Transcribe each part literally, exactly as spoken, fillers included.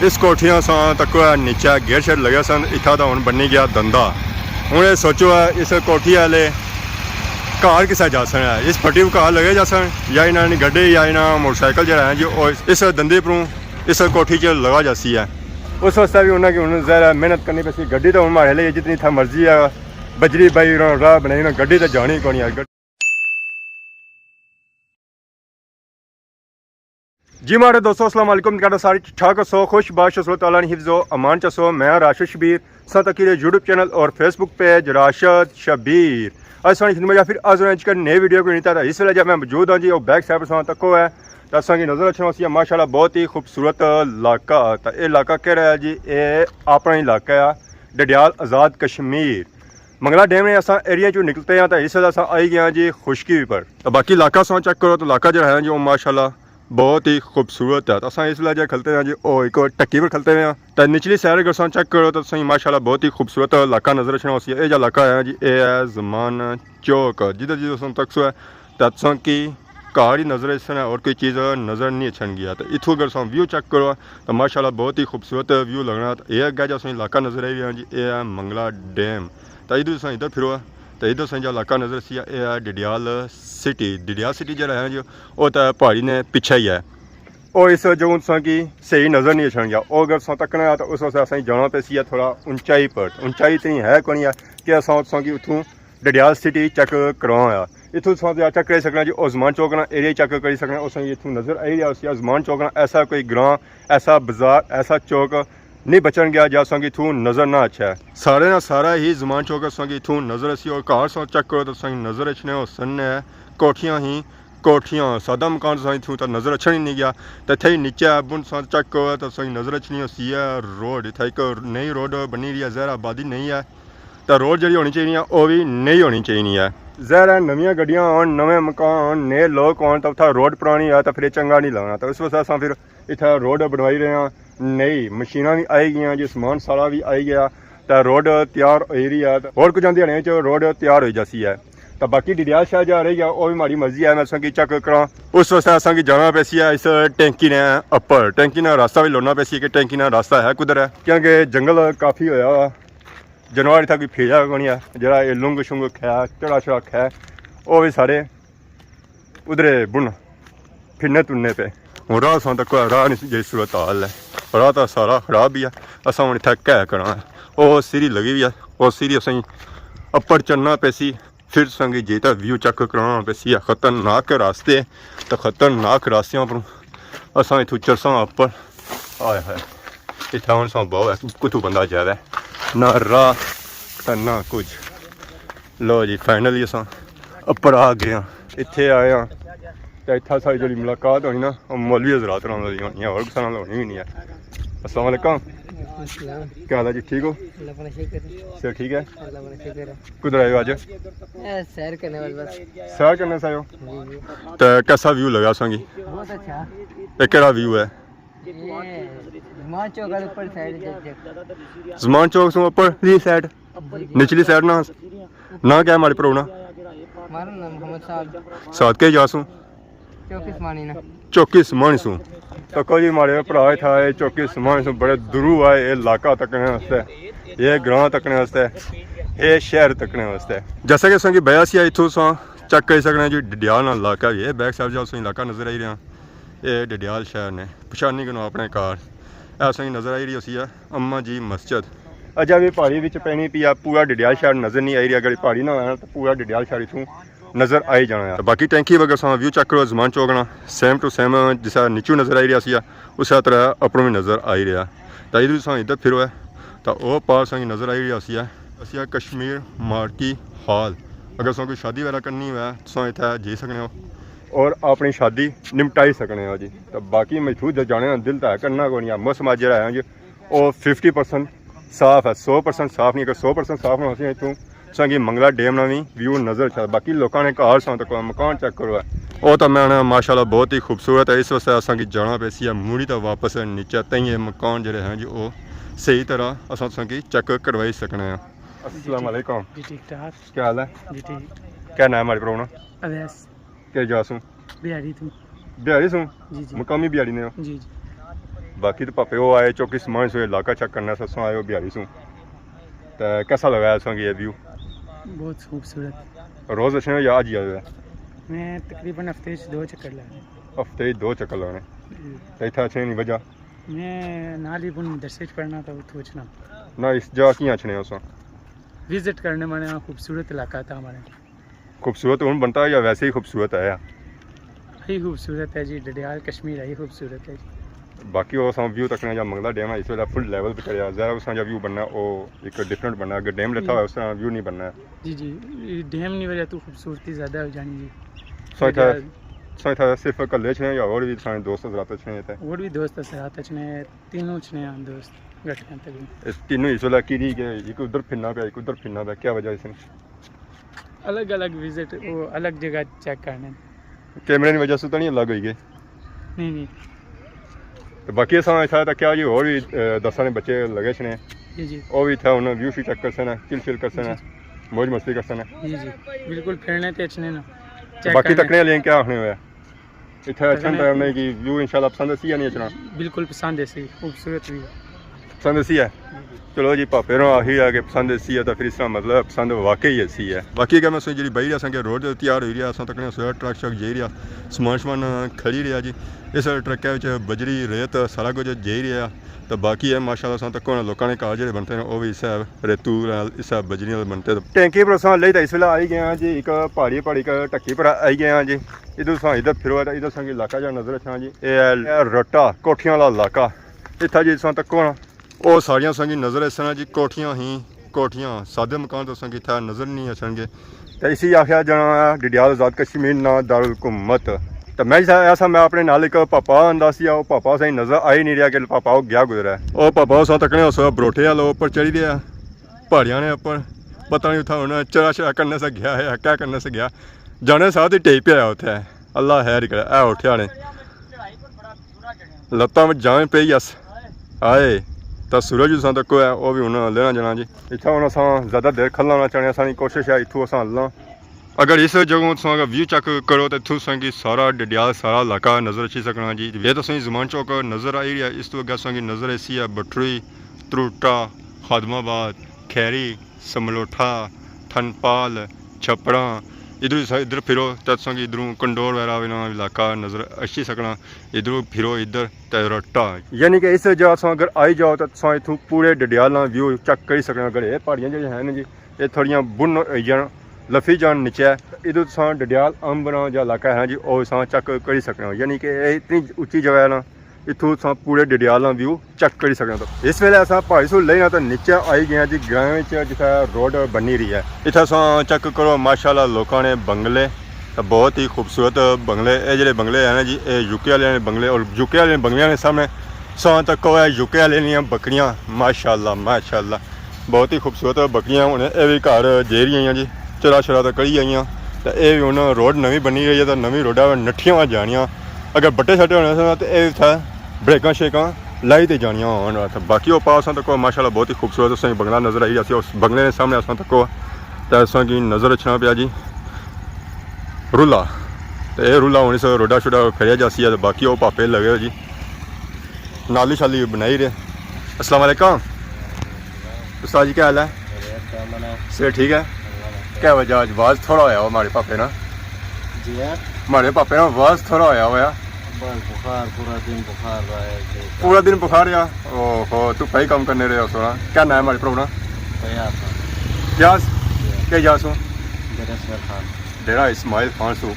اس کوٹھیاں ساں تکو ہے نیچے گیٹ شیٹ لگے سن، اتھا تاں ہن بنی گیا دندا۔ ہن اے سوچو ہے اس کوٹھی آلے گھر کسے جاسن ہے، اس پٹی کو گھر لگے جاسن یا انہاں نی گڈی یا انہاں موٹر سائیکل جیڑا ہے جی او اس دندے پروں اس کوٹھی چ لگا جاسی ہے۔ اس واسطے وی انہاں کی ہن ظاہر ہے محنت کرنی پیسی۔ گڈی تاں ہن ماڑے لے جتنی تھا مرضی ہے، بجری بائی راہ بنائی انہاں، گڈی تاں جانی کونی ہے۔ جی ماڑے دوستو، السلام علیکم۔ کہہ سارے ٹھیک ٹھاک ہسو، خوش باش ہسو، اللہ تعالیٰ نے حفظ و امان چ ہسو۔ میں راشد شبیر، ساں تکی یوٹیوب چینل اور فیس بک پیج راشد شبیر۔ اج ساں خدمت یا پھر حاضر ہاں اج کل نئے ویڈیو کو نہیں تھا۔ اس ویلے جب میں موجود ہاں جی، او بیک سائیڈ ساں تکو ہے، تو اساں کی نظر اچھنا سی ماشاءاللہ بہت ہی خوبصورت علاقہ۔ تو اے علاقہ کہڑا ہے جی؟ اے اپنا علاقہ ہے ڈڈیال آزاد کشمیر۔ منگلا ڈیم نے اساں ایریا چوں نکلتے ہیں تو اس ویلے اساں آئی گئے ہیں جی خشکی پر۔ تو باقی علاقہ ساں چیک کرو تو علاقہ جڑا ہے جی او ماشاءاللہ بہت ہی خوبصورت ہے۔ تو اساں اس ویلے جے کھلتے ہیں جی او ایک ٹکی پر کھلتے ہوئے ہیں۔ تو نچلی سائیڈ اگر ساں چیک کرو تو تساں ماشاءاللہ بہت ہی خوبصورت علاقہ نظر اچھنا ہوسی۔ اے جا علاقہ ہے جی، اے ہے زمان چوک۔ جدھر جدھر تساں تکسو ہے تو تساں کی گھر ہی نظر اچھنا ہے اور کوئی چیز نظر نہیں اچھن گیا۔ تو اتھوں اگر تساں ویو چیک کرو تو ماشاءاللہ بہت ہی خوبصورت ویو لگنا۔ تو اے اگے جا تساں علاقہ نظر آئی رہا جی، اے ہے منگلا ڈیم۔ تو ادھر تساں ادھر پھرو تو ادھر تساں جا علاقہ نظر سی، اے ہے ڈڈیال سٹی۔ ڈڈیال سٹی جڑا ہے جی او تو پہاڑی نے پیچھے ہی ہے۔ او اس جگہ تساں کی صحیح نظر نہیں اچھن گیا۔ او اگر تساں تکنا ہے تو اس واسطے اساں جانا پیسی ہے تھوڑا اونچائی پر۔ اونچائی اتنی ہے کونی ہے کہ اساں تساں کی اتھوں ڈڈیال سٹی چیک کراں آیا۔ اتھوں تساں چیک کرائی سکنا جی او زمان چوک نا ایریا چیک کری سکنا۔ اساں کی اتھوں نظر آئی رہا اسی زمان چوک نا ایسا کوئی گراں، ایسا بازار، ایسا چوک نہیں بچن گیا جا تساں کی اتھوں نظر نہ اچھے۔ سارے نا سارا ہی زمان چوک تساں کی اتھوں نظر اسی اور گھر تساں چیک کرو تو تساں کی نظر اچھنے ہوسن ہے کوٹھیاں ہی کوٹھیاں، سادہ مکان تساں اتھوں تک نظر اچھن ہی نہیں گیا۔ تے اتھے ہی نیچے ہے بن تساں چیک کرو تو تساں کی نظر اچھنی ہوسی ہے روڈ۔ اتھے ایک نئی روڈ بنی رہی ہے، ظاہر آبادی نہیں ہے، تے روڈ جڑی ہونی چاہیے او بھی نہیں ہونی چاہیے ہے۔ ظاہر ہے نویاں گڈیاں آن، نویں مکان آن، نئے لوگ آن، تو اتھا روڈ پرانی ہے تو پھر یہ چنگا نہیں لگنا۔ تو اس واسطے اساں پھر اتھا روڈ بنوائی رہے ہیں، نئی مشیناں بھی آئی گیاں، جی سامان سارا بھی آئی گیا، تے روڈ تیار ہوئی رہی ہے۔ تے ہور کچھ دیہاڑیاں چ روڈ تیار ہوئی جاسی ہے۔ تے باقی ڈڈیال شہر جا رہی ہے، او بھی ماڑی مرضی ہے، میں تساں کی چیک کراں۔ اس واسطے اساں کی جانا پیسی ہے اس ٹینکی نے اپر، ٹینکی نے راستہ بھی لوڑنا پیسی ہے کہ ٹینکی نے راستہ ہے کدھر ہے، کیونکہ جنگل کافی ہویا ہوا، جانور اتھا کوئی پھیریا کونی ہے، جڑا اے لنگ شنگ کھے، چڑا شڑا کھے، او بھی سارے ادھرے بن پھرنے ترنے پے۔ ہن راہ ساں تک راہ نی جیڑی صورت حال ہے، راہ تاں سارا خراب ہی ہے۔ اساں ہن اتھے کہہ کرنا ہے، او سیڑھی لگی ہوئی ہے، او سیڑھی اساں اپر چڑھنا پیسی، پھر تساں کی جیتا ویو چیک کرانا پیسی۔ خطرناک راستے، تے خطرناک راستیاں پر اساں اتھوں چڑھساں اپر۔ ہائے ہائے، اتھا ہن ساں بہو ہے، کتھوں بندہ جاوے، نہ راہ تے نہ کچھ۔ لو جی، فائنلی اساں اپر آ گئے ہاں، اتھے آئے ہاں۔ تے اتھا ساڑی جڑی ملاقات ہونی نا، او مولوی حضرات نال ہونی ہے، ہور کسے نال ہونی وی نہیں ہے۔ السلام علیکم۔ وعلیکم السلام۔ کیا حال ہے جی، ٹھیک ہو؟ اللہ پاک شکر ہے۔ صحت ٹھیک ہے؟ اللہ پاک شکر ہے۔ کدھر آئے ہو اج؟ اے سیر کرنے والے بس۔ سیر کرنے سے آئے ہو؟ جی، جی۔ تے کیسا ویو لگا تساں کی؟ بہت اچھا۔ اے کیڑا ویو ہے؟ یہ زمان چوک والے اوپر سائیڈ چیک، چیک۔ زمان چوک سوں اوپر دی سائیڈ؟ جی، جی۔ نچلی سائیڈ نا؟ نا کیا ہے ماڑے پرو نا؟ مارا نام محمد سعد۔ سعد کے جا سوں؟ چوکی سمانی نا۔ چوکی سمانی سوں۔ تکو جی ماڑے بھرا اتھا آئے، چوکی سمانی سوں بڑے دوروں آئے، اے علاقہ تکنے واسطے، اے گراں تکنے واسطے، اے شہر تکنے واسطے۔ جیسا کہ تساں کی بیا سی اتھوں تساں چیک کری سکنے جی، ڈڈیال نا علاقہ وی ہے، بیک سائیڈ جا تساں علاقہ نظر آئی رہیا۔ اے ڈڈیال شہر نے، پچھانی کنو اپنے گھر۔ اے تساں کی نظر آئی رہی ہوسی ہے اماں جی مسجد۔ اجے وی پہاڑی وچ پینی پئی ہے، پورا ڈڈیال شہر نظر نہیں آئی رہیا۔ اگر پہاڑی نہ ہونا تو پورا ڈڈیال شہر اتھوں نظر آئی جانا ہے۔ باقی ٹینکی وغیرہ تساں ویو چیک کرو، زمان چوک نا سیم ٹو سیم جسا نیچو نظر آئی رہیا سی، اسے طرح اپروں وی نظر آئی رہیا۔ تے ادھر تساں ادھر پھرو ہے، تے او پار تساں کی نظر آئی رہیا سی، اسی کشمیر مارکی ہال۔ اگر تساں کوئی شادی وغیرہ کرنی ہوئے، تساں اتھے جائی سکنے ہو اور اپنی شادی نمٹائی سکنے ہو جی۔ تے باقی میں اتھوں جانے نا دل تے کرنا کوئی نہیں۔ موسم اج جیڑا ہے جی، او ففٹی پرسنٹ صاف ہے، سو پرسنٹ صاف نہیں۔ اگر سو پرسنٹ صاف نہ ہوسی اتھوں تساں کی منگلا ڈیم نا وی ویو نظر اچھا۔ باقی لوکاں نے گھر ساں تک مکان چیک کرو ہے۔ او تاں میں آنا ماشاءاللہ بہت ہی خوبصورت ہے۔ اس واسطے اساں کی جانا پیسی ہے مڑی تے واپس نیچے، تائیں اے مکان جڑے ہیں جی او صحیح طرح اساں تساں کی چیک کروائی سکنے ہیں۔ السلام علیکم۔ جی ٹھیک ٹھاک۔ کیا حال ہے؟ جی ٹھیک۔ کیا نام ہے ماڑے پرو نا؟ اویس۔ کیا جا سوں؟ بہاری توں۔ بہاری سوں؟ جی، جی۔ مقامی بہاری نے ہو؟ جی، جی۔ باقی تو پاپے او آئے چوکی سمان سو علاقہ چیک کرنا، سسوں آئے ہو بیاری سوں۔ تے کیسا لگا ہے سوں یہ ویو؟ بہت خوبصورت۔ روز اچھنے ہو یا اج ہی آئے ہو؟ میں تقریباً ہفتے وچ دو چکر لانے۔ ہفتے وچ دو چکر لانے؟ جی۔ تے اتھا اچھنے نی وجہ؟ میں نال ہی بن مدرسے وچ پڑھنا، تو اتھوں اچھنا۔ نہ، اس جگہ کیاں اچھنے ہو سوں؟ وزٹ کرنے مانے، ہاں، خوبصورت علاقہ تھا ہمارے۔ خوبصورت ہن بنتا ہے یا ویسے ہی خوبصورت ہے؟ ہی خوبصورت ہے جی، ڈڈیال کشمیر ہے ہی خوبصورت ہے جی۔ باقی وہ اساں ویو تکنے جا منگلا ڈیم ہے، اس ویلے فل لیول پہ چڑھیا، ظاہر ہے اساں جا ویو بننا وہ ایک ڈفرنٹ بننا، اگر ڈیم لتھا ہوا اس طرح ویو نہیں بننا۔ جی جی، ڈیم نی وجہ تو خوبصورتی زیادہ ہو جانی جی۔ سو اتھا، ڈڈیال۔ سو اتھا صرف کلے اچھنے یا اور بھی سارے دوست حضرات اچھنے تے؟ اور بھی دوست حضرات اچھنے، تینوں اچھنے ہیں دوست گٹھیاں تقریباً۔ اس تینوں اس ویلے کی نہیں کہ ایک ادھر پھرنا پیا، ایک ادھر پھرنا پیا، کیا وجہ اس نے؟ الگ الگ وزٹ، وہ الگ جگہ چیک کرنے۔ کیمرے نی وجہ سے تو نہیں الگ ہوئی گئے؟ نہیں نہیں۔ تے باقی اساں اتھا تک کیا جی، اور بھی، اے، دساں نے بچے لگے اچھنے۔ جی جی۔ او بھی اتھا ہن ویو شیو چیک کرسن، چل شل کرسن، جی جی۔ موج مستی کرسن۔ جی جی، بالکل پھرنے تے اچھنے نا، تے چیک باقی کرنے۔ تکنے والے کیا آخنے ہوئے؟ اتھا اچھن تکنے تے انہیں کی ویو انشاءاللہ پسند اسی یا نہیں اچھنا؟ بالکل پسند اسی، خوبصورت ویو۔ پسند اسی ہے؟ جی جی۔ چلو جی، پاپے نو آخی ہے کہ پسند اسی ہے، تو پھر اس طرح مطلب پسند واقعی اسی ہے۔ باقی اگر میں سوچ جی بھائی رہا ساں کہ روڈ تیار ہوئی رہا، اساں تکنے سویا ٹرک شک جائی رہا، سمان شمان کھڑی رہا جی۔ اس ٹرکے وچ بجری، ریت، سارا کچھ جائی رہا۔ تو باقی ہے ماشاءاللہ اساں تکو نا لوکاں نے گھر جڑے بنتے ہیں، وہ بھی اسے ریتو نال، اسے بجری نال بنتے۔ ٹینکی پر اساں لئی تو اس ویلے آئی گئے ہیں جی، ایک پہاڑی، پہاڑی ایک ٹکی پر آئی گئے ہیں جی۔ ادھر اساں ادھر پھرو تو ادھر اساں کی علاقہ جا نظر اچھنا جی۔ اے ہے روٹا، کوٹھیاں والا علاقہ۔ اتھا جی اساں تکو نا، او ساریاں اساں کی نظر اچھنا جی، کوٹھیاں ہی کوٹھیاں، سادے مکان تو اساں کی اتھا نظر نہیں اچھن گے۔ تے اسی آخیا جانا ہے ڈڈیال آزاد کشمیر نا دارالحکومت۔ تے میں جسا ایسا میں اپنے نال ایک پاپا آندا سی، او پاپا اساں کی نظر آئی نہیں رہیا کہ پاپا او گیا گزرا ہے۔ او پاپا اساں تکنے اس ویلے بروٹے آلو اوپر چڑھی دیا پہاڑیاں نے اوپر، پتہ نہیں اتھا انہاں چرا شرا کرنے سے گیا ہے یا کیا کرنے سے گیا۔ جانے ساتھ ہی ٹہی پیا اتھے۔ اللہ خیر کرے، اے اٹھیا نے۔ لتاں وچ جان پئی اس۔ آئے۔ تاں سورج اساں تکو ہے، او بھی ہن لینا جانا جی۔ اتھا ہن اساں زیادہ دیر کھلنا نہ چاہنے، اساں نی کوشش ہے اتھوں اساں ہلاں۔ اگر اس جگہ تساں اگر ویو چیک کرو تے اتھوں تساں کی سارا ڈڈیال سارا علاقہ نظر اچھی سکنا جی۔ یہ تساں کی زمان چوک نظر آئی رہی ہے، اس تو اگے تساں کی نظر ایسی ہے بٹری، تروٹا، خادم آباد، کھیری، سملوٹھا، تھنپال، چھپڑاں، ادھر، ادھر پھرو تے تساں کی ادھروں کنڈور وغیرہ والا علاقہ نظر اچھی سکنا۔ ادھروں پھرو ادھر تے رٹا۔ یعنی کہ اس جگہ تساں اگر آئی جاؤ تے تساں اتھوں پورے ڈڈیال نا ویو چیک کری سکنا۔ اگر اے پہاڑیاں جیہڑیاں ہیں نا جی، اے تھوڑیاں بن ہوئی جان، لفی جان نیچے، ادھر تساں ڈڈیال امب نا جا علاقہ ہے نا جی، او تساں چیک کری سکنے ہو۔ یعنی کہ اے اتنی اچی جگہ ہے نا، اتھوں تساں پورے ڈڈیال نا ویو چیک کری سکنے ہو۔ اس ویلے اساں پہاڑی سوں لئی نا تے نیچے آئی گئے ہاں جی گراں وچ، جتھے روڈ بنی رہی ہے۔ اتھے تساں چیک کرو ماشاءاللہ لوکاں نے بنگلے، تے بہت ہی خوبصورت بنگلے۔ اے جڑے بنگلے ہیں نا جی، اے یو کے والے نے بنگلے، اور یو کے والے بنگلیاں نے سامنے تساں تکو ہے یو کے والے نیاں بکریاں، ماشاءاللہ، ماشاءاللہ۔ بہت ہی خوبصورت بکریاں۔ ہن اے وی گھر جائی رہیاں جی، چرا شرا تے کری آئیاں۔ تے اے وی ہن روڈ نویں بنی رہی ہے، تے نویں روڈا پر نٹھیاں ہوئیاں جانیاں۔ اگر بٹے شٹے ہونے سن تے اے اتھے بریکاں شریکاں لائی تے جانیاں ہون۔ تے باقی او پاس اساں تکو ماشاءاللہ بہت ہی خوبصورت اساں کی بنگلہ نظر آئی جاسی۔ اس بنگلے نے سامنے اساں تکو تے اساں کی نظر اچھنا پیا جی رولا۔ تے اے رولا ہن اس روڈا شوڈا پھیریا جاسی ہے۔ تے باقی او پاپے لگے ہوئے جی۔ نالی شالی بنائی رہے۔ السلام علیکم۔ استاد جی، کیا حال ہے؟ خیریت، کیا حال ہے؟ صحت ٹھیک ہے؟ اللہ کا۔ کیا وجہ آج واز تھوڑا ہویا ہوا ماڑے پاپے نا؟ جی ہاں؟ ماڑے پاپے نا واز تھوڑا ہویا ہوا۔ بس بخار، پورا دن بخار رہا ہے۔ پورا دن بخار رہا؟ او ہو، تو پائی کام کرنے رہے ہو سونا۔ کیا نام ہے ماڑے پرو نا؟ فیاض خان۔ فیاض؟ جی ہاں۔ کیا جا سو؟ ڈیرہ اسماعیل خان۔ ڈیرہ اسماعیل خان سو۔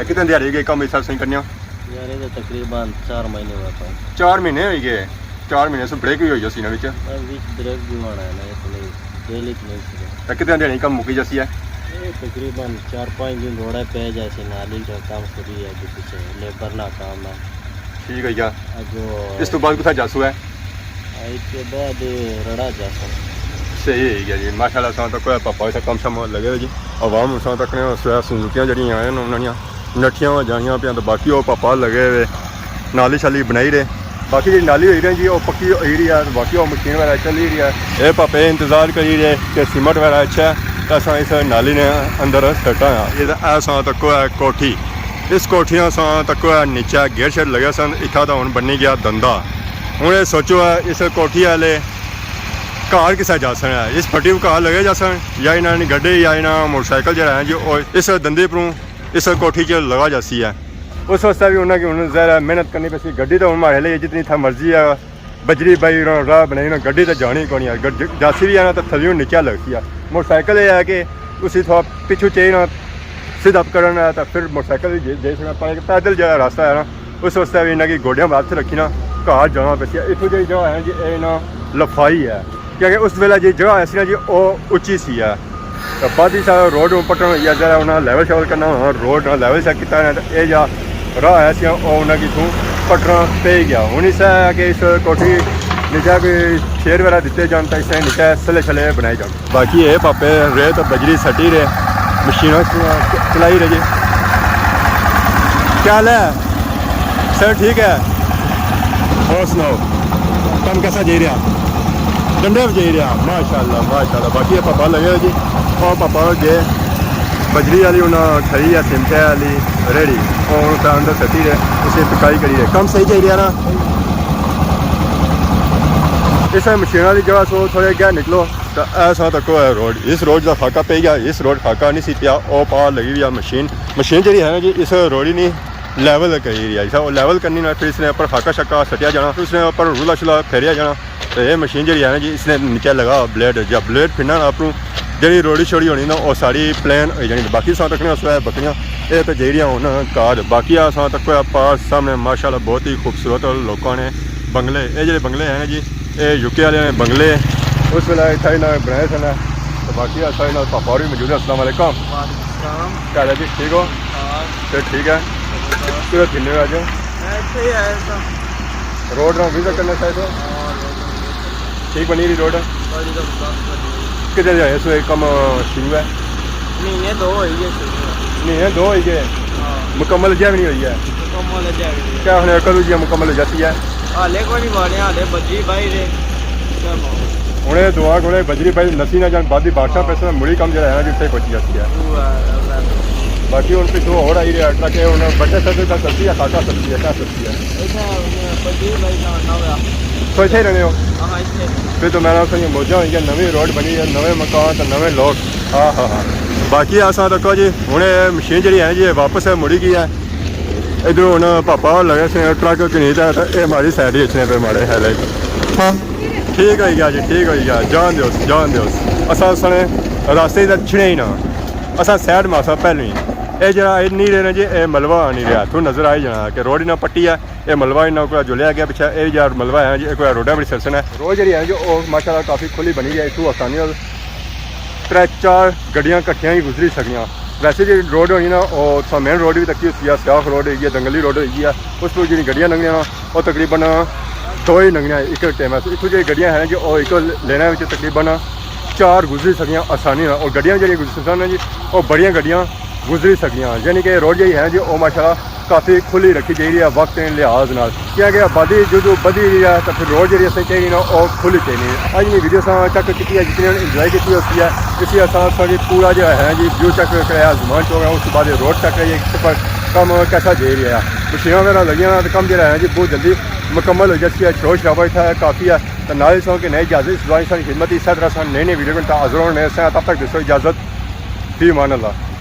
کتنے دیہاڑی گئے کم اس طرح کرنے؟ یار، یہ تو تقریباً چار مہینے ہوا تھا۔ چار مہینے ہوئی گئے؟ چار مہینے سے بریک بھی ہوئی سی نا وچ؟ بس وچ بریک بھی ہونا ہے نا، یہ تو نہیں، ڈیلی تو نہیں چلے۔ تو کتنے دن کم مکی جاسی ہے؟ یہ تقریباً چار پانچ دن روڑے پہ جاسی، نالی کا کام خود ہی ہے، جو پیچھے لیبر نہ کام ہے۔ ٹھیک ہے یار۔ اگو اس تو بعد کتھا جاسو ہے؟ اس کے بعد رڑا جاسو۔ صحیح ہے جی، ماشاءاللہ، ساں تک کوئی پاپا ایسا کم شام لگے ہوئے جی۔ عوام ساں تک نے سویا سنجوکیاں جڑیاں ہیں نا، انہاں نیاں نٹھیاں ہو جانیاں پیاں، تو باقی وہ پاپا لگے ہوئے نالی شالی بنائی رہے۔ باقی جی نالی ہوئی رہی جی، وہ پکی ہوئی رہی ہے، باقی وہ مشین وغیرہ چلی رہی ہے۔ اے پاپے انتظار کری رہے کہ سیمنٹ وغیرہ اچھا ہے، تو اساں اس نالی نے اندر سٹا ہے۔ یہ ایسا تکو ہے کوٹھی، اس کوٹھیاں ساں تکو ہے نیچے گیٹ شیٹ لگے سن، اتھا تو ہن بنی گیا دندا۔ ہن اے سوچو ہے، اس کوٹھی آلے گھر کسے جاسن ہے؟ اس پٹی کو گھر لگے جاسن، یا انہاں نی گڈی یا انہاں موٹر سائیکل جیہڑا ہے جی، او اس دندی پروں اس کوٹھی چ لگا جاسی ہے۔ اس واسطے وی انہاں کی ہن ظاہر ہے محنت کرنی پیسی۔ گڈی تاں ہن ماڑے لئی جتنی تھا مرضی ہے، بجری بائی انہاں راہ بنائی، انہاں گڈی تے جانی کونی ہے۔ گڈ-، جاسی وی ہے نا تاں تھلیوں نیچے لگسی ہے۔ موٹر سائیکل اے ہے کہ اسی تھوڑا پچھوں چاہیے نا سدھ اپ کرنا ہے تاں پھر موٹر سائیکل وی جائی سکنا، پر پیدل جیہڑا راستہ ہے نا، اس واسطے وی انہاں کی گوڈیاں بار تے رکھی نا، گھر جانا پیسی ہے۔ اتھوں جیہڑی جگہ ہے نا جی، اے نا لفائی ہے، کیونکہ اس ویلے جی جگہ ایسی نا جی، او اچی سی ہے۔ تے بعد ہی سارا روڈ ہن پٹن ہوئی گیا، ذرا انہاں لیول شیول کرنا ہونا، روڈ نہ لیول سیٹ کیتا ہونا، تے اے جا راہ آیا سی، او انہاں کی اتھوں پٹنا پئی گیا۔ ہن اس ہے کہ اس کوٹھی نیچے کوئی شیر وغیرہ دتے جان، تاں اس نے نیچے سلے شلے بنائے جان۔ باقی اے پاپے ریت بجری سٹی رہے، مشیناں چلائی رہے جی۔ کیا حال ہے؟ سر ٹھیک ہے؟ اور سناؤ، کم کیسا جائی رہیا؟ ڈنڈے پہ جائی رہیا، ماشاءاللہ، ماشاءاللہ۔ باقی اے پاپا لگے ہوئے جی، او پاپا گئے بجری والی، انہاں کھڑی ہے سیمنٹ والی ریڑھی، او ہن اتھے اندر سٹی رہے، اسے پکائی کری رہے۔ کم صحیح جائی رہیا نا؟ اس مشین والی جگہ سو تھوڑے اگے نکلو۔ تے ایسا تکو ہے روڈ، اس روڈ دا خاکہ پئی گیا، اس روڈ خاکہ نہیں سی پیا، او پار لگی ہوئی ہے مشین۔ مشین جیہڑی ہے نا جی، اس روڈ ہی نہیں لیول کری رہی ہے، اسا او لیول کرنی نا، پھر اس نے اوپر خاکہ شاکہ سٹیا جانا، پھر اس نے اوپر رولا شولا پھیریا جانا۔ تے اے مشین جیہڑی ہے نا جی، اس نے نیچے لگا بلیڈ، جب بلیڈ پھرنا نا اپروں، جیہڑی روڑی شوڑی ہونی نا، او ساری پلین ہوئی جانی۔ باقی ساں تکنے اس ویلے بکریاں، اے تے جائی رہیاں ہن گھر۔ باقی آ ساں تکو ہے پار سامنے ماشاءاللہ بہت ہی خوبصورت لوکاں نے بنگلے، اے جیہڑے بنگلے ہیں نا جی، اے یو کے والے نے بنگلے، اس ویلے اتھا انہاں نے بنائے سن۔ تے باقی اساں انہاں دے پاپا ہور وی موجود ہیں۔ السلام علیکم۔ وعلیکم السلام۔ کیا حال ہے جی؟ ٹھیک ہو؟ ہاں۔ پھر ٹھیک ہے۔ زبردست۔ کدھر پھرنے ہو اج؟ میں اتھے ہی آیا تھا۔ روڈ نال وزٹ کرنے چاہیے تو؟ ہاں، روڈ نال وزٹ کرنے۔ ٹھیک بنی رہی روڈ؟ بڑی زبردست بنی ہوئی۔ کدھر جائے اس ویلے کم شروع ہے؟ مہینے دو ہوئی گئے شروع ہوئے۔ مہینے دو ہوئی گئے؟ ہاں۔ مکمل اجے وی نہیں ہوئی ہے؟ مکمل اجے وی نہیں ہوئی۔ کیا ہن کدوں جی مکمل ہو جاتی ہے؟ حالے کوئی نہیں بنے، حالے بجری بائی رہے۔ ہن اے دعا کرو بجری بائی نسی نہ جان، بعد دی بارشاں ہاں۔ پیسے مڑی کم جیہڑا ہے نا جتھے پہنچی جاتی ہے۔ وہ ہے، وہ ہے۔ باقی ہن پچھوں ہور آئی رہیا ٹرک، اے ہن بٹے سبزی دا سبزی یا خاکہ سبزی ہے، کیا سبزی ہے؟ اتھے ہن بجری بائی نہ، نہ ہویا۔ تو اتھے ہی رہنے ہو؟ ہاں، اتھے۔ پھر تو میرا سنگی موجاں ہوئی گیا، نویں روڈ بنی ہے، نویں مکان تے نویں لوگ۔ ہاں، ہاں، ہاں۔ باقی اساں تکو جی، ہن اے مشین جیہڑی ہے جی، اے واپس مڑی گئی ہے۔ ادھر ہن پاپا ہور لگے سے ٹرک کنی تے، تے اے ماڑی سائیڈ ہی اچھنے پے ماڑے ہے لے۔ ہاں۔ ٹھیک ہوئی گیا جی، ٹھیک ہوئی گیا۔ جان دیو، جان دیو۔ اساں سنے راستے تے چھڑے ہی نہ۔ اساں سائیڈ ماسا پہلے ہی۔ اے جیہڑا اے نہیں رہنا جی، اے ملبہ نہیں رہیا۔ تو نظر آئی جانا کہ روڈ ہی نہ پٹی ہے۔ اے ملبہ انہاں کو جلیا گیا پچھے، اے جا ملبہ ہے جی، اے کوئی روڈا بڑی سرسن ہے۔ روڈ جیہڑی ہے جو او ماشاءاللہ کافی کھلی بنی ہے، اتھوں آسانی نال ترے چار گڈیاں کٹھیاں ہی گزری سکنیاں۔ ویسے جیہڑی روڈ ہونی نا، او تساں مین روڈ وی تکی ہوسی ہے، سیاخ روڈ ہوئی گیا، دنگلی روڈ ہوئی گیا، اس پہ جیہڑی گڈیاں لنگھنیاں نا، او تقریباً دو ہی لنگھنیاں ایک ٹائم۔ اتھوں جیہڑی گڈیاں ہیں جو او ایک لینہ وچ تقریباً چار گزری سکنیاں آسانی نال، اور گڈیاں جیہڑیاں گزری سکنیاں جی، او بڑیاں گڈیاں گزری سکنیاں، یعنی کہ روڈ جیہڑی ہے جی او ماشاءاللہ کافی کھلی رکھی جائی رہی ہے وقت نے لحاظ نال، کیونکہ آبادی جو جو بدھی رہی ہے تو پھر روڈ جیہڑی اساں چاہیے نا او کھلی چاہیے۔ اج نی ویڈیو اساں چیک کیتی ہے، جتنی انجوائے کیتی ہوسی ہے، اسی اساں ساری پورا جو ہے جی ویو چیک کرایا زمان چوک ہے، اس کے بعد روڈ چیک کرائی، اس پر کم کیسا جائی رہیا ہے، مشیناں وغیرہ لگیاں نا تو کم جیہڑا ہے جی بہت جلدی مکمل ہو جاسی ہے، شور شرابہ اتھا کافی ہے۔ تو نال سو کہ نئی اجازت اس دعا ساری خدمت، اس طرح اساں نئی نئی ویڈیو کنٹا حاضر ہونے سے، تب تک دوستو اجازت، فی امان اللہ۔